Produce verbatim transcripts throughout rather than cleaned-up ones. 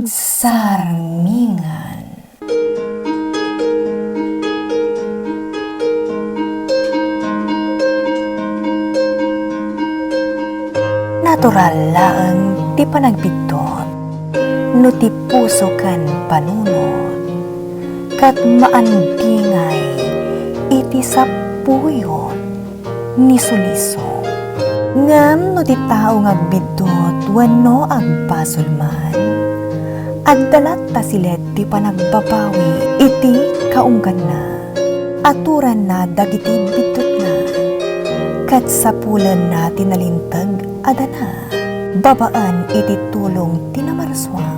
Sarmingan. Natural laeng ti panagbiddut no ti puso ken panunot, ket maandingay iti sapuyot ni suliso. Ngem no ti tao nga agbiddut wenno agbasol man, adda latta silet ti panagbabawi iti kaungganna. Aturanna dagiti biddutna, ket sapulenna ti nalinteg a dana babaen iti tulong ti Namarsua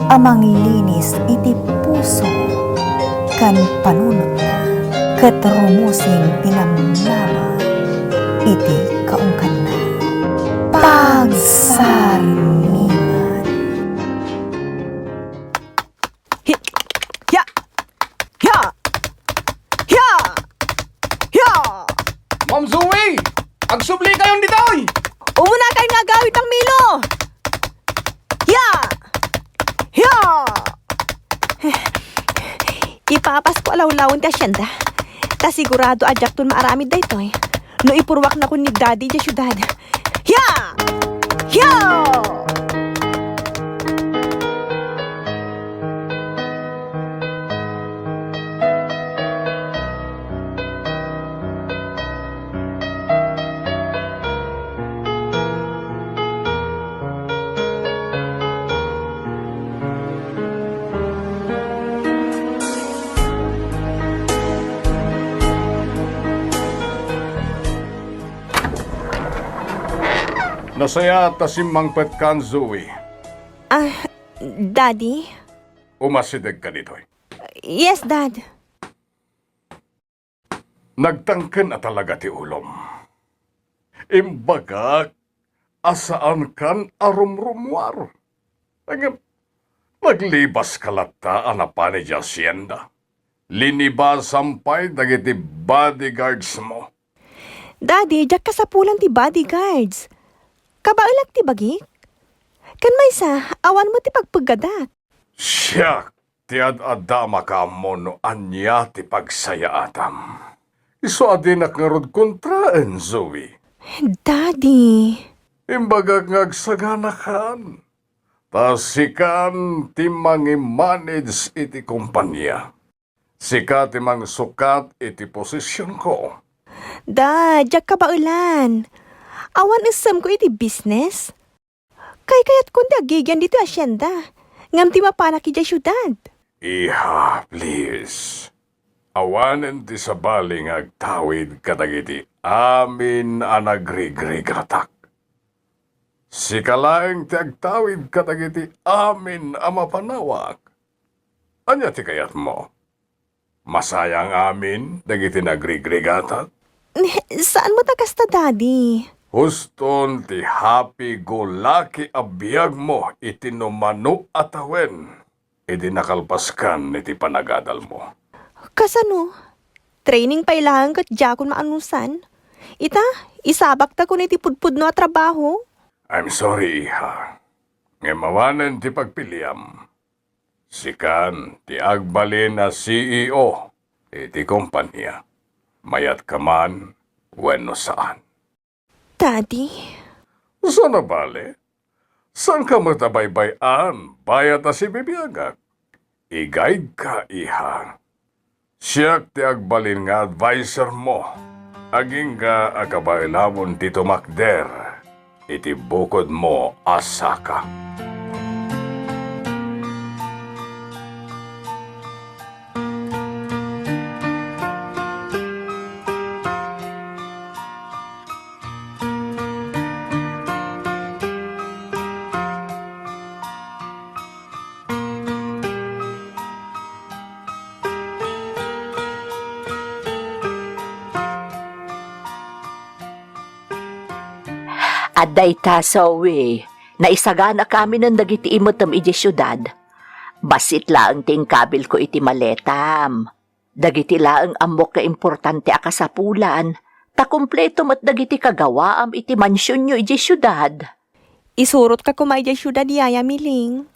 a manglinis iti puso ken panunotna, ket rumusing ti namnama iti kaungganna. Pagsarmingan. Hi-, hiya! Hiya! Hiya! Hiya! Ma'am Zoe! Agsubli kayon ditoy! Umuna kayon nga agawid, Mang Milo! Hiya! Hiya! Ipapasko a lawlawen ti asienda. Ta sigurado a diakton maaramid daytoy no ipurruaknakon ni Daddy idiay siudad. Hiya! Hiya! Nasayaat ta simmangpetkan, Zoe. Ah, Daddy? Umasidegka ditoy. Yes, Dad. Nagtangken a talaga ti ulom. Imbagak a saankan a rumrumuar. Ngem, naglebaska latta a napan idiay asienda. Linibasam pay dagiti bodyguards mo. Daddy, diak kasapulan ti bodyguards. Kabaelak ti bagik. Ken maysa, awan met ti pagpeggadak. Siak ti ad-adda a makaammo no ania ti pagsayaatam. Isu a dinak ngarud kontraen, Zoe. Daddy. Imbagak nga agsaganakan. Ta sikan ti mangimanage iti kompania. Sika ti mangsukat iti posisionko. Da, diak kabaelan. Awan essemko iti business. Kaykayatkon ti agigian ditoy asienda, ngem ti mapanak idiay siudad. Iha, please. Awanen ti sabali nga agtawid kadagiti amin a nagrigrigatak. Sika laeng ti agtawid kadagiti amin a mapanawak. Ania ti kayatmo? Masayang amin dagiti nagrigrigatak? Ne, saan met a kasta, Daddy. Huston ti happy-go-lucky a biagmo iti no mano a tawen idi nakalpaskan iti panagadalmo. Kasano? Training pay laeng ket diakon maanusan. Ita, isabaktakon iti pudpudno a trabaho. I'm sorry, iha. Ngem awanen ti pagpiliam. Sikan ti agbalin a C E O iti kompania. Mayat ka man wenno saan. Daddy? Saan a bale? Saanka met a baybay-an bayat a sibibiagak. I-guide ka, iha. Siak ti agbalin nga adviser mo. Agingga a kabaelamon ti tumakder iti bukodmo a saka. Adda ita, Zoe, naisaganakamin dagiti imetem idiay siudad. Bassit laeng ti inkabilko iti maletam. Dagiti laeng ammok nga importante a kasapulan, ta kompleto met dagiti kagawaam iti mansionyo idiay siudad. Isurotka koma idiay siudad, Yaya Miling.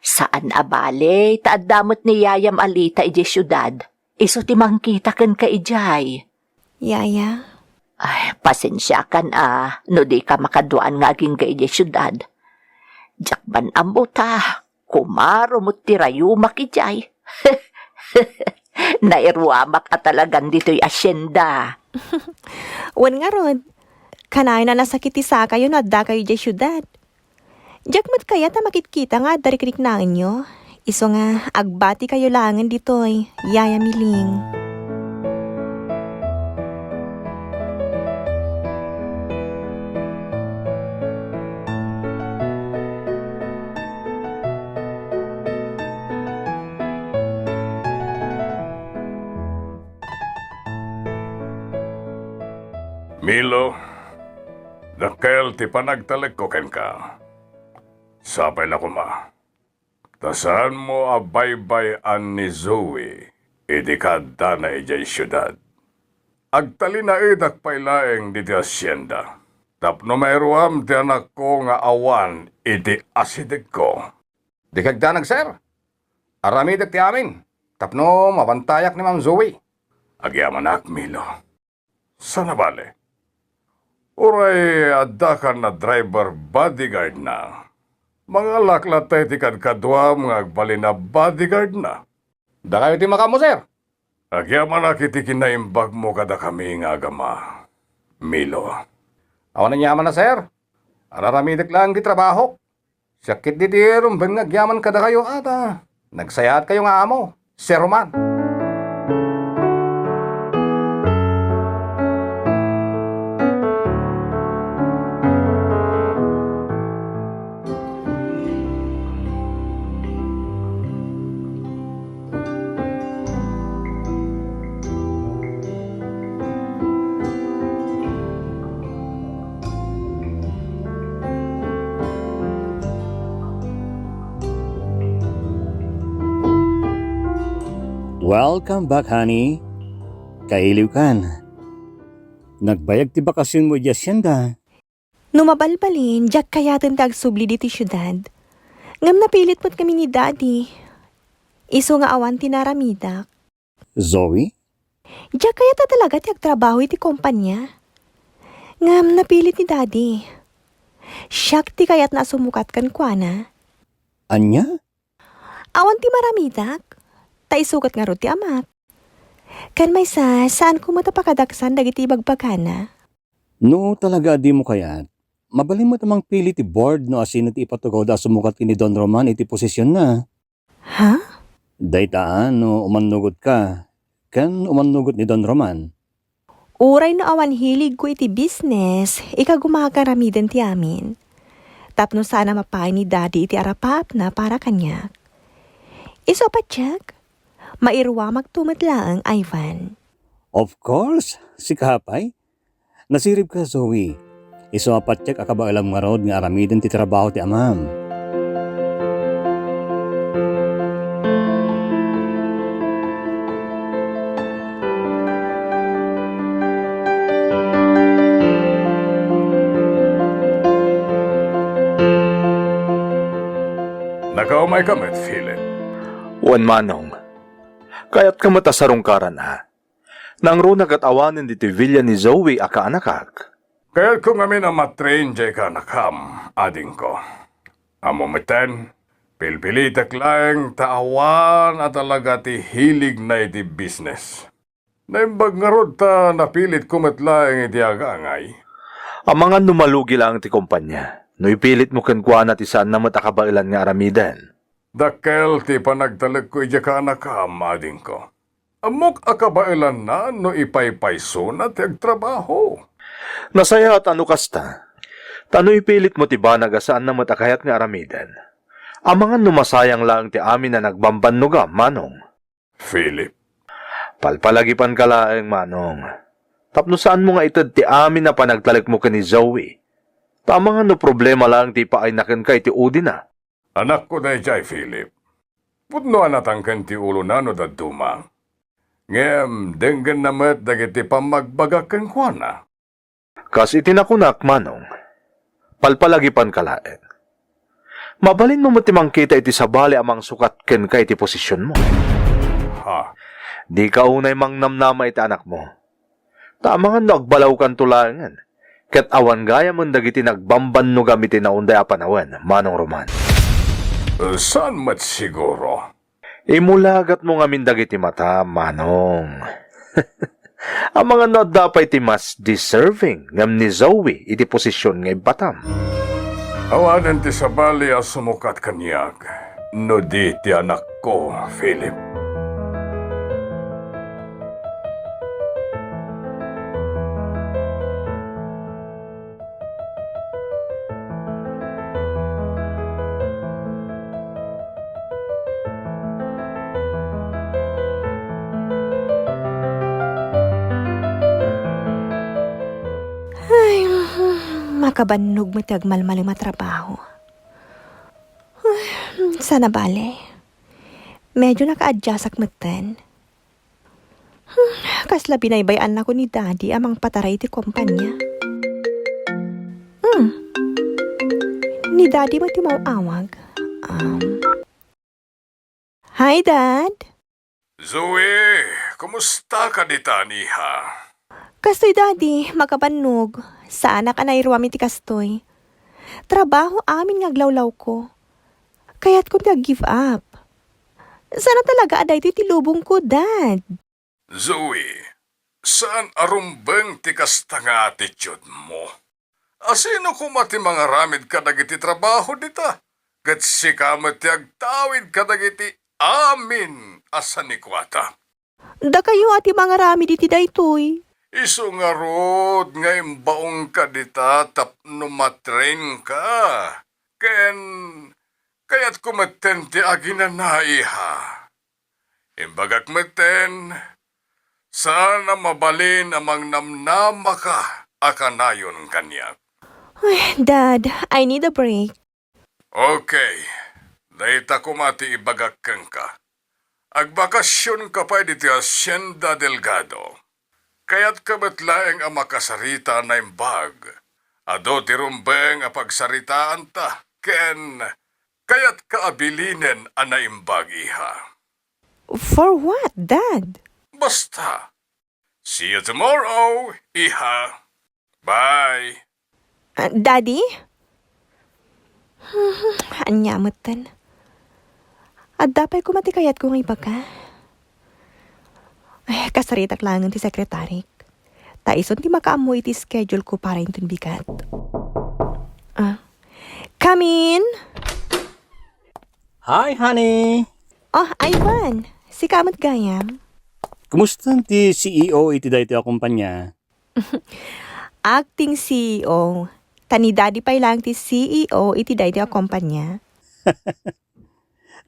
Saan a bale, ta adda met ni yayam a Lita idiay siudad. Isu ti mangkita kenka idiay. Yaya? Ay, pasensiakan a no dika makaduaan nga agingga idiay siudad. Diak man ammo ta, kumaro met ti rayumak idiay. Nairuamak a talagan ditoy asienda. Wen ngarud, kanayon a nasakit ti sakayo no addakayo idiay siudad. Diak met kayat a makitkita nga adda rikriknaenyo. Isu nga, agbatikayo laengen ditoy, Yaya Miling. Milo, dakkel ti panagtalekko kenka. Sapay la koma, ta saanmo a baybay-an ni Zoe idi kaaddana idiay siudad. Agtalinaedak pay laeng ditoy asienda tapno mairuam ti anakko nga awan iti asidegko. Dika agdanag, sir. Aramidek ti amin tapno mabantayak ni Ma'am Zoe. Agyamanak, Milo. Saan a bale, uray addakan a driver bodyguardna, mangalak latta iti kadkaduam nga agbalin a bodyguardna. Dakayo ti makaammo, sir. Agyamanak iti kinaimbagmo kadakami nga agama, Milo. Awan aniamanna, sir. Ar-aramidek laeng ti trabahok. Siak ketdi ti rumbeng nga agyaman kadakayo, a ta nagsayaatkayo nga amo, Sir Roman. Welcome back, honey. Kailiwkan. Nagbayag ti bakasionmo idiay asienda. No mabalbalin, diak kayaten ti agsubli ditoy siudad. Ngem napilit met ngamin ni Daddy. Isu nga awan ti naaramidak. Zoe? Diak kayat a talaga ti agtrabaho iti kompania. Ngem napilit ni Daddy. Siak ti kayatna a sumukat kenkuana. Ania? Awan ti maaramidak, ta isu ket ngarud ti amak. Ken maysa, saanko met a pakadaksan dagiti ibagbagana. No talaga a dimo kayat, mabalin met a mangpili ti board no asino ti ipatugawda a sumukat ken ni Don Roman iti posisionna. Ha? Dayta a no umannugotka ken umannugot ni Don Roman. Uray no awan hiligko iti business, ikagumaka aramiden ti amin. Tapno saan a mapaay ni Daddy iti arapaapna para kaniak. Isu a patiek, mairuamakto met laeng, Ivan. Of course, sika pay. Nasiribka, Zoe. Isu a patiek a kabaelam ngarud nga aramiden ti trabaho ti amam. Nakaumayka met, Philip? Wen, Manong. Kayatka met a sarungkaran, a? Nangruna ket awanen ditoy villa ni Zoe a kaanakak. Kayatko ngamin a matrain diay kaanakam, adingko. Ammom metten, pilpilitek laeng ta awan a talaga ti hiligna iti business. Naimbag ngarud ta napilitko met laeng iti agangay. Amangan no malugi laeng ti kompania, no ipilitmo kenkuana ti saanna met a kabaelan nga aramiden. Dakkel ti panagtalekko idiay kaanakam, adingko. Ammok a kabaelanna no ipaypaysona ti agtrabaho. Nasayaat a no kasta. Ta no ipilitmo ti banag a saanna met a kayat nga aramiden, amangan no masayang laeng ti amin a nagbambannogam, Manong. Philip. Palpalagipanka laeng, Manong. Tapno saanmo nga ited ti amin a panagtalekmo ken ni Zoe. Ta amangan no problema laeng ti ipaayna kenka iti udina. Anakko daydiay, Philip. Pudno a natangken ti ulona no dadduma. Ngem denggenna met dagiti pammagbagak kenkuana. Kas iti nakunak, Manong, palpalagipanka laeng. Mabalinmo met ti mangkita iti sabali a mangsukat kenka iti posisionmo. Ha? Dika unay mangnamnama iti anakmo. Ta amangan no agbalawkanto laengen, ket awan gayamen dagiti nagbambannogam iti naunday a panawen, Manong Roman. Saan met siguro? Imulagatmo ngamin dagiti mata, Manong. Amangan no adda pay ti mas deserving ngem ni Zoe iti posisyon nga ibbatam. Awanen ti sabali a sumukat kaniak no di ti anakko, Philip. Ay, makabannog met ti agmalmalem a trabaho. Ay, saan a bale. Medyo naka-adjustak metten. Hmm, kasla binaybay-annako ni Daddy a mangpataray iti kompanya. Hmm. Ni Daddy met ti maw-awag. Um. Hi, Dad. Zoe, kumusta ka ditan, iha? Kastoy, Daddy, makabannog. Saanak a nairuam iti kastoy. Trabaho amin nga aglawlawko. Kayatkon ti ag-give up. Saan a talaga a daytoy ti lubongko, Dad? Zoe, saan a rumbeng ti kasta nga attitude mo. A sino koma ti mangaramid kadagiti trabaho dita? Ket sika met ti agtawid kadagiti amin a sanikuata. Dakayo a ti mangaramid iti daytoy. Isu ngarud nga imbaonka dita tapno matrainka. Ken kayatko metten ti aginana, iha. Imbagak metten, saan a mabalin a mangnamnamaka a kanayon kaniak. Ay, Dad, I need a break. Okay. Dayta koma ti ibagak kenka. Agbakasionka pay ditoy Hacienda Delgado. Kayatka met laeng a makasarita a naimbag. Adu ti rumbeng a pagsaritaanta, ken kayatka a bilinen a naimbag, iha. For what, Dad? Basta. See you tomorrow, iha. Bye. Ah, Daddy? Ania metten. Adda pay koma ti kayatko nga ibaga. Ay, kasaritak laengen ti sekretarik. Ta isun ti makaammo iti schedule ko para inton bigat. Ah. Come in. Hi, honey! Oh, Ivan. Sika met gayam. Kumusta ti C E O iti daytoy a kumpanya? Acting C E O. Ta ni Daddy pay laeng ti C E O iti daytoy a kumpanya.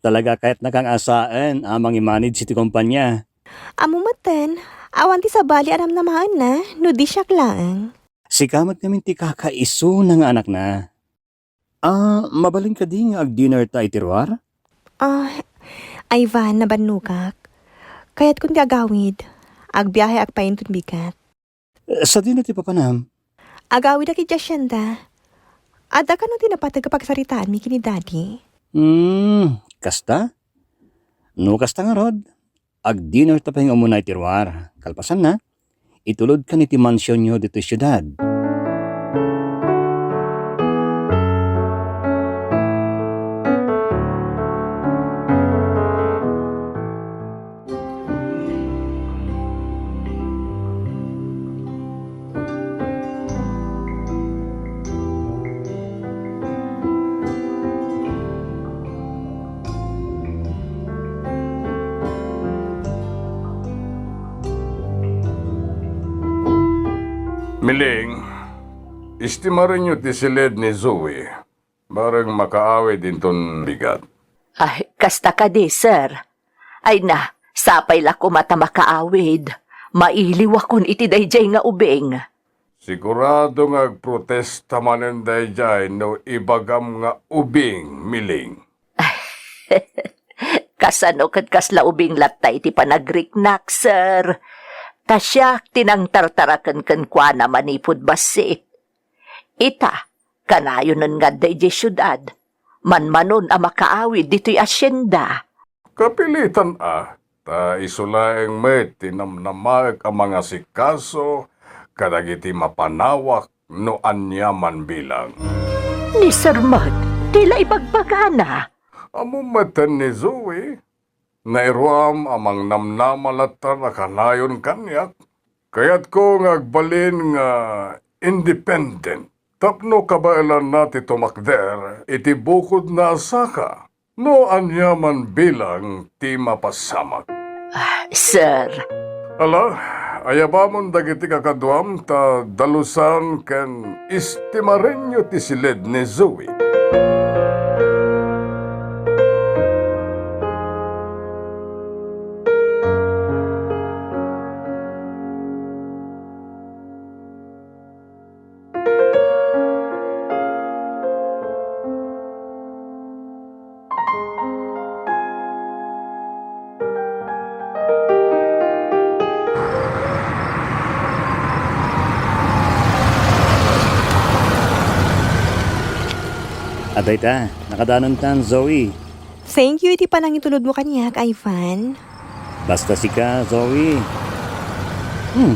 Talaga kayatnaka nga saen a mangimanage iti kumpanya. Ammo metten, awan ti sabali a namnamaenna no di siak laeng. Sika met ngamin ti kakaisuna nga anakna. Ah, mabalin kadi nga ag-dinner ta iti ruar? Ah, Ivan, nabannogak. Kayatkon ti agawid. Agbiaheak pay inton bigat. Eh, sadino ti papanam? Agawidak idiay hacienda. Adda kano ti napateg a pagsaritaanmi ken ni Daddy? Hmm, kasta? No kasta ngarud, ag-dinner ta pay nga umuna iti ruar. Kalpasanna, itulodkan iti mansionyo ditoy siudad. Miling, estimarenyo ti siled ni Zoe. Bareng makaawid inton bigat. Ay, kasta kadi, sir. Ay na, sapay la koma ta makaawid. Mailiwakon iti daydiay nga ubing. Sigurado nga agprotesta manen daydiay no ibagam nga ubing, Miling. Kasano ket kasla ubing latta iti panagriknak, sir? Ta siak ti nangtartaraken kenkuana manipud bassit. Ita, kanayonen nga adda idiay siudad. manmanon a makaawid ditoy asienda. Kapilitan a, ta isu laeng met ti namnamaek a mangasikaso kadagiti mapanawak no aniaman bilang. Ni Sir met, ti la ibagbagana. Ammom metten ni Zoe, nairuam a mangnamnama latta a kanayon kaniak. Kayatko nga agbalin nga independent tapno kabaelanna ti tumakder iti bukodna a saka no aniaman bilang ti mapasamak. Ah, sir. Ala, ayabamon dagiti kakaduam ta dalusan ken estimarenyo ti siled ni Zoe. Adayta, nakadanontan, Zoe. Thank you iti panangitulodmo kaniak, Ivan. Basta sika, Zoe. Hmm.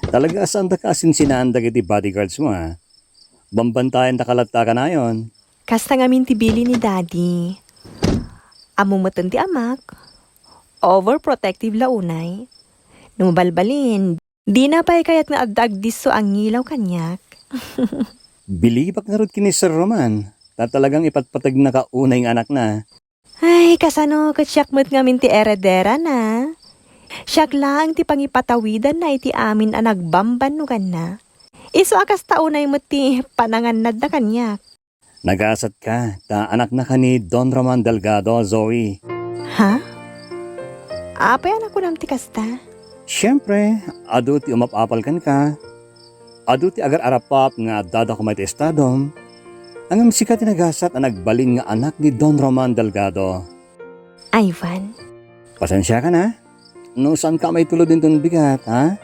Talaga a saandaka a sinsinaan dagiti bodyguards mo, a? Bambantayan ta ka latta kanayon. Kasta ngamin ti bilin ni Daddy. Ammo metten ti amak, overprotective la unay. No mabalbalin, dina pay kayat nga adda agdisso a ngilaw kaniak. Bilibak ngarud ken ni Sir Roman, ta talagang ipatpategnaka unay nga anakna. Ay, kasano ket siak met ngamin ti erederana? Siak laeng ti pangipatawidanna iti amin a nagbambannoganna. Isu a kasta unay met ti panangannadna kaniak. Nagasatka, ta anaknaka ni Don Roman Delgado, Zoe. Ha? Apay a nakunam ti kasta? Siempre, adu ti umap-apal kenka. Adu ti agar-arappap nga addada koma iti estadom. Ngem sika ti nagasat a nagbalin nga anak ni Don Roman Delgado. Ivan. Pasensiakan, a? No saanka a maitulod inton bigat, ha?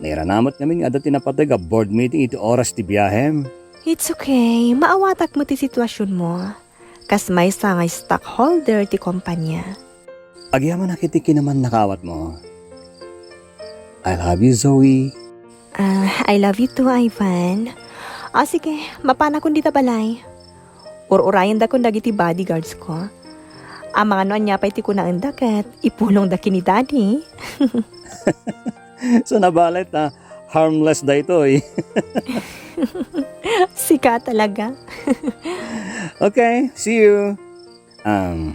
Nairanamek ngamin nga adda ti napateg a board meeting iti oras ti biahem. It's okay. Maawatak met ti situasionmo. Kas maysa nga stockholder ti kompania. Agyamanak iti kinamannakaawatmo. I love you, Zoe. Ah, I love you too, Ivan. Ah, sige, mapanakon dita balay. Ur-urayendakon dagiti bodyguards ko. Amangan no ania pay ti kunaenda ket ipulongda ken ni Daddy. So, nabalet, ah, harmless daytoy. Sika talaga. Okay, see you. Um,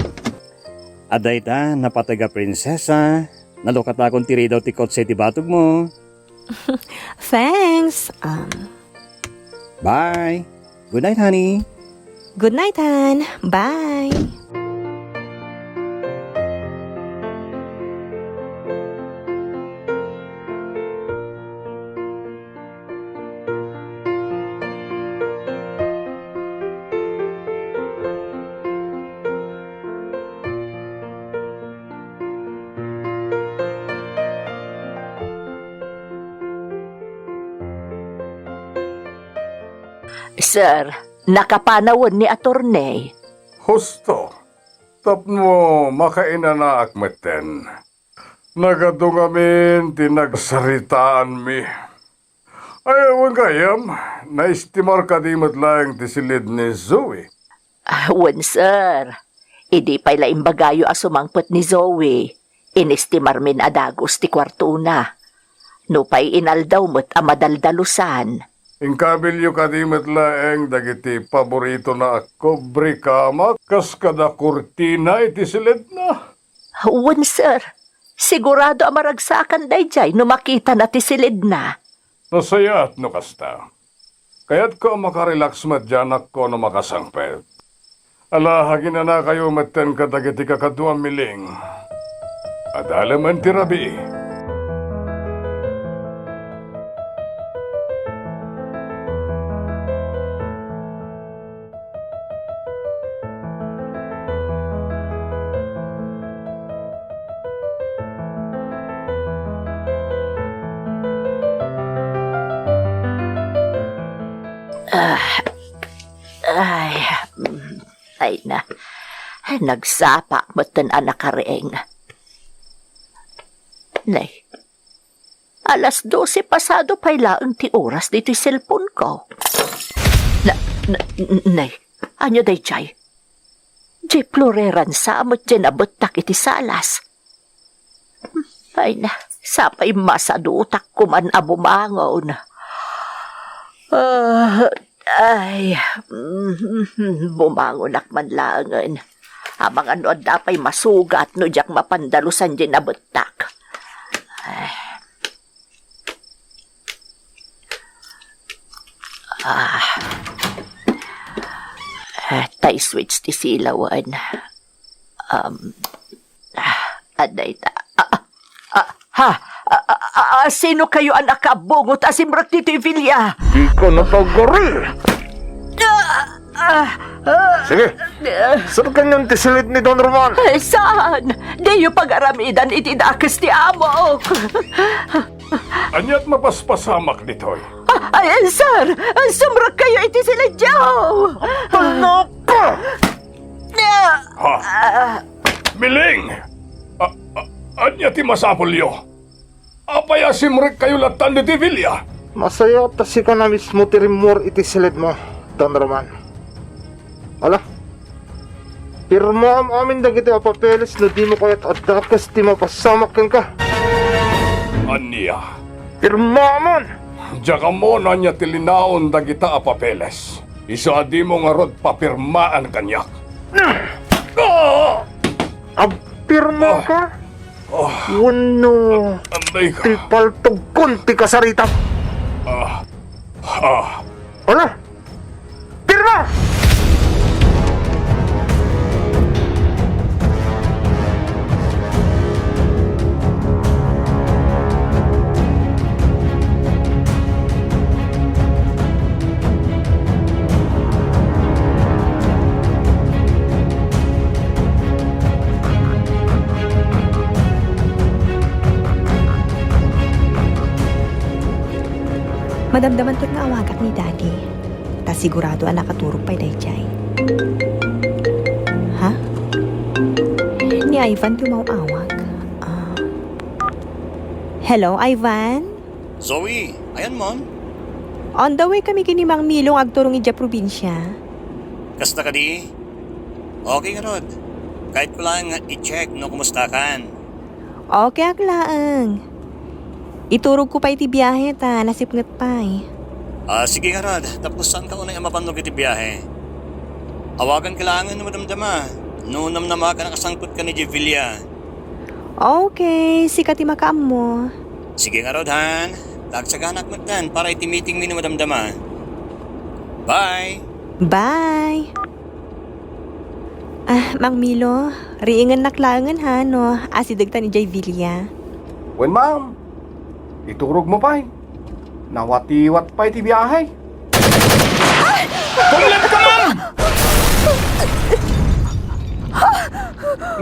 adayta, napateg a prinsesa. Nalukatakon ti ridaw ti kotse ti batogmo. Thanks. Um, Bye. Good night, honey. Good night, hon. Bye. Sir, nakapanawen ni Attorney. Husto. Tapno makainanaak metten. Nagadu ngamin ti nagsaritaanmi. Ay, wen gayam, naestimar kadi met laeng ti siled ni Zoe? Ah, wen, sir. Idi pay la imbagayo a sumangpet ni Zoe, inestimarmin a dagus ti kuartona. Nupay inaldaw met a madaldalusan. Inkabilyo kadi met laeng dagiti paboritona a kobre kama kas kada kurtina iti siledna? Wen, sir. Sigurado a maragsakan daydiay no makitana ti siledna. Nasayaat no kasta. Kayatko a makarelax met diay anakko no makasangpet. Ala, aginanakayo metten kadagiti kakaduam, Miling. Adalemen ti rabii. Ah, ay, mm. Ay na, nagsapak metten a nakariing. Nay, alas dose pasado pay laeng ti oras ditoy cellphone ko. Na, na, nay, ania daydiay? Diay floreran sa met diay nabettak iti salas. Ay na, sapay masadutak koman a bumangon. Ah, ay, bumangonak man laengen. Amangan no adda pay masugat no diak mapandalusan diay nabettak. Ay. Ah. Ah, tay switch ti silawan. Um, ah, adda ita. Ah, ah, ah, ha? Ah, ah, ah, ah, sino kayo a nakaabungot a simrek ditoy bilya? Di ka natagari! Ah, ah, ah, Sige, ah. Serkan yon ti silid ni Don Roman. Eh, saan? Diyo pagaramidan iti dakes ti amok. Aniat mapaspasamak ditoy? Ah, ay, sir! Sumrek kayo iti silidyo! Ano ka? Ah! Ha? Ah! Miling! A, a, ania ti masapulyo? Apay a simrek kayo lattan ditoy bilya? Masaya ta sika na mismo ti rimmuar iti silidmo, Don Roman. Ala, pirmaam amin dagiti a papeles no dimo kayat a dakes ti mapasamak kenka. Ania? Pirmaamon! Diak ammo no ania ti linaon dagita a papeles. Isu a dimo ngarud papirmaan kaniak. Ah! Agpirma ka? Ah. Wenno Anday ka. Ti paltogkon ti kasaritam? Ah. Ah. Ala! Pirma! Madamdamanton nga awagak ni Daddy. Ta sigurado a nakaturog pay daydiay. Ha? Ni Ivan ti umaw-awag. Ah. Hello, Ivan? Zoe, ayanmon? On the way kami ken ni Mang Milo nga agturong idiay probinsia. Kasta kadi? Okay ngarud. Kayatko laeng nga i-check no kumustakan. Okay ak laeng. Iturogko pay ti biahe ta nasipnget pay. Ah, sige ngarud. Tapno saanka unay a mabannog iti biahe. Awaganka laengen no madamdama. No namnama ka nakasangpet ka ni Jevilla. Okay, sika ti makaammo. Sige ngarud, han. Ta agsaganak metten para iti meeting mi no madamdama. Bye! Bye! Ah, Mang Milo, riingennak laengen ha no asidegtan idiay Villa. Wen, ma'am. Iturogmo pay. Nawatiwat pay ti biahe. Pumlep ka, ma'am!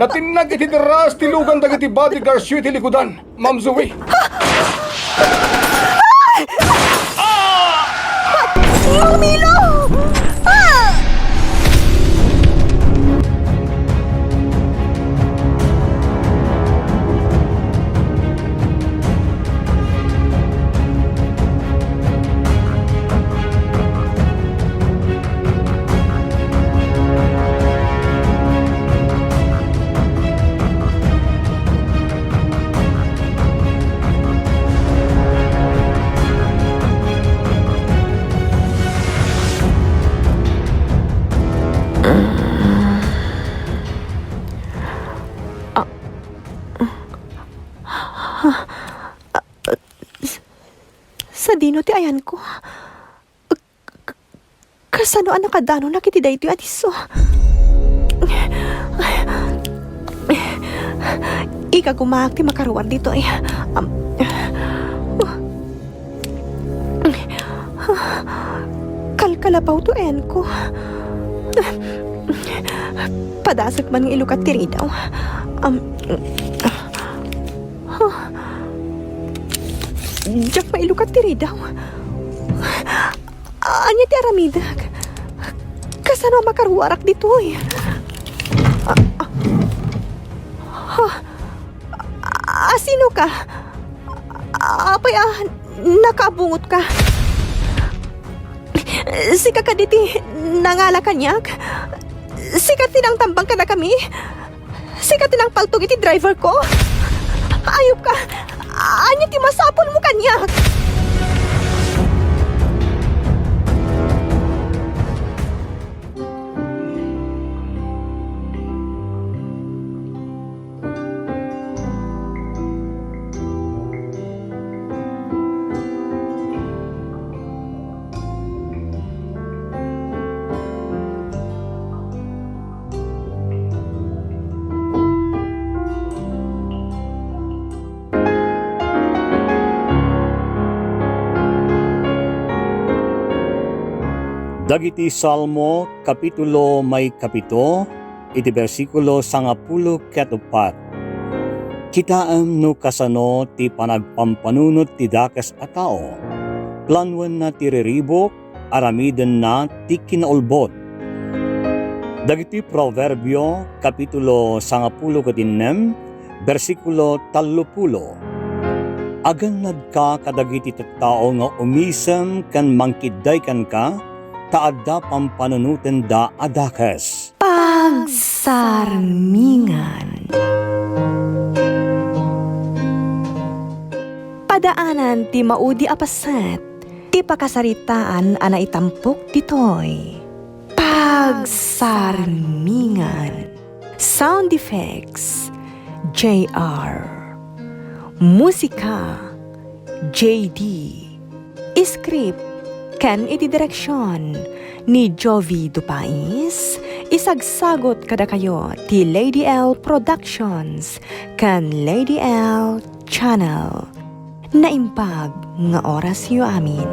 Natinnag iti deras ti lugan dagiti bodyguards iti likudan. Ma'am Zoe. Mang Milo! Ah! Sadino ti ayanko? Kasano a nakadanonak iti daytoy a disso? Ika koma ti makaruar ditoy. Am, kalkalapaw to enko. Padasek man nga ilukat ti ridaw. Am, diak mailukat ti ridaw. Ania ti aramidek? Kasano a makaruarak ditoy? Ah, ah. Ha? Ah, sino ka? Apay a nakaabungot ka? Sika kadi ti nangala kaniak? Sika ti nangtambang kadakami? Sika ti nangpaltog iti driver ko? Ayup ka! Ania ti masapulmo kaniak? Dagiti Salmo, kapitulo maikapito, iti bersikulo sangapulo ket uppat. Kitaem no kasano ti panagpampanunot ti dakes a tao. Planoenna ti riribuk, aramidenna ti kinaulbod. Dagiti Proverbio, kapitulo sangapulo ket innem, bersikulo tallopulo. Agannadka kadagiti tattao nga umisem ken mangkiddaykanka, ta adda pampanunotenda a dakes. Pagsarmingan. Padaanan ti maudi a paset ti pakasaritaan a naitampok ditoy. Pagsarmingan. Sound effects, J R. Musika, J D. Script ken iti direksion ni Jovi Dupais, isagsagut kadakayo ti Lady L Productions ken Lady L Channel. Naimbag nga orasyo amin.